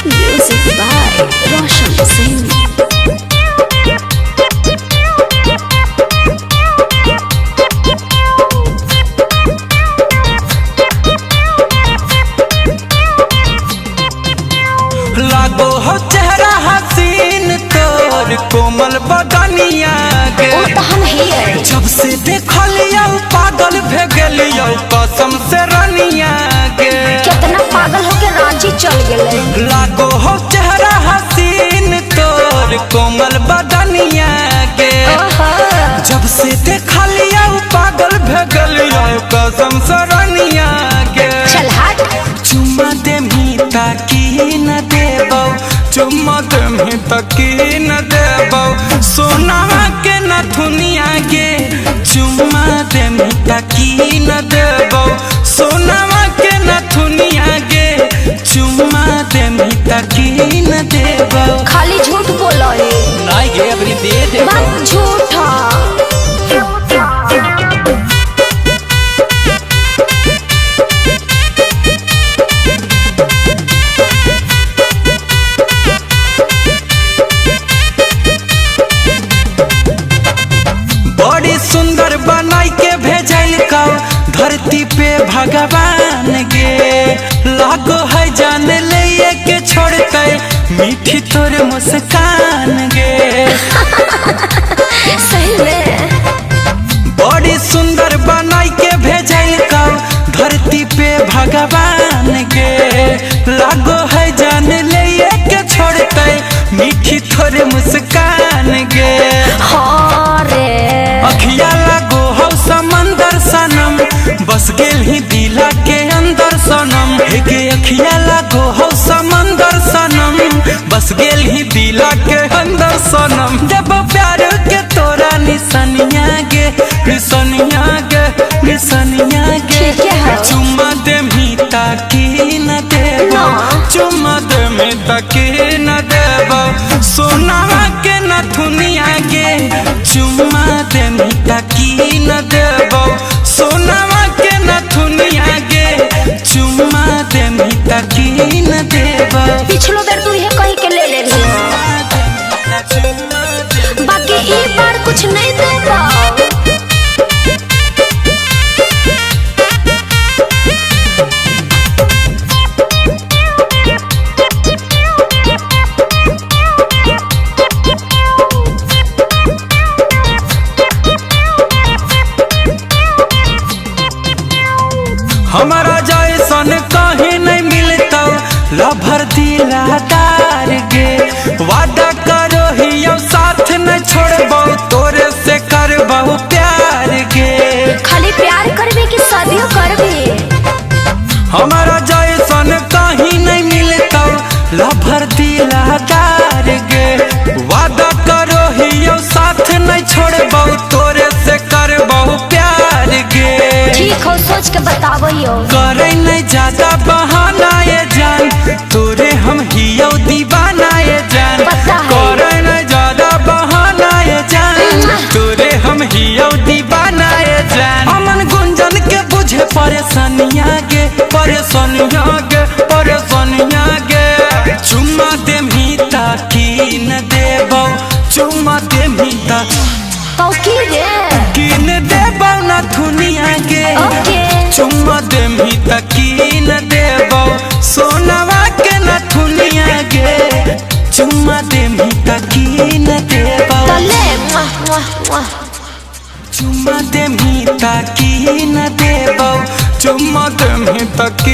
Music by Roshan Singh. लागो हो चेहरा हसीन तोर कोमल बदनिया के। ओ तो हम ही है। जब से देखलियो पागल भे गेलियो कसम से रनिया के। कितना पागल होके रांची चल गेले। लागो हो चेहरा हसीन तोर कोमल बदनिया के। ओहो। जब से देखलियो पागल भे गेलियो कसम से रनिया के। चल हट। चुम्मा देमी ताकि न देबौ, चुम्मा देमी ताकि न देबौ, सोनावा के नथुनिया के। चुम्मा देमी ताकि न देबौ, सोनावा के नथुनिया के। चुम्मा देमी ताकि न देबौ। खाली झूठ बोलो है। नाई गे अबरी दे दे। बात झूठा। बड़ी सुंदर बनाई के भेजल कौ धरती पे भगवान गे। लागो है जान ले के छोड़ते मीठी तोर मुस्कान गे। सही में। बड़ी सुंदर बनाई के भेजल कौ धरती पे भगवान गे। लागो है जान ले के छोड़ते मीठी तोर मुस्कान गे। हाँ रे। अखिया लागो हो समंदर सनम, बस गेल ही दिला के अंदर सनम। हे गे अखिया लागो हो समंदर सनम, बस गेल ही दिला के अंदर सनम। जब प्यार के तोरा निशानिया गे, निशानिया गे, निशानिया गे। ठीक है। चुम्मा देमी ताकि न देबो, ना। चुम्मा देमी ताकि न देबो, सोनावा के नथुनिया गे। चुम्मा देमी ताकि न देबो, सोनावा के नथुनिया गे। चुम्मा देमी ताकि न देबो। पिछलो बेर तू ये कही के ले ले रही। बाकी ई बार कुछ नहीं देबा। हमारा जैसन कहीं नहीं मिलता लभर दिलादार गे। वादा करो ही साथ न छोड़बो, तोरे से करबो प्यार गे। खाली प्यार करबे कि शादियों करबे? हमारा जैसन कहीं नहीं मिलता लभर दिलादार गे। वादा करो ही साथ न छोड़बो, तोरे से करबो प्यार गे। ठीक हो, सोच के बतावो। करे नहीं ज्यादा बहाना ये जान, तोरे हम हियो दीवाना ये जान। पता है। करे नहीं ज्यादा बहाना ये जान, तोरे हम हियो दीवाना ये जान। अमन गुंजन के बुझे परेशानिया गे, परेशानिया गे, परेशानिया गे। चुम्मा देमी ताकि न देबो, चुम्मा देमी तो की रे? ताकि न देबो नथुनिया गे। ओके। चुम्मा देमी ताकि न देबो, सोनावा के नथुनिया गे। चुम्मा देमी ताकि न देबो। तो ले मुआ मुआ मुआ। चुम्मा देमी ताकि न देबो, चुम्मा देमी ताकि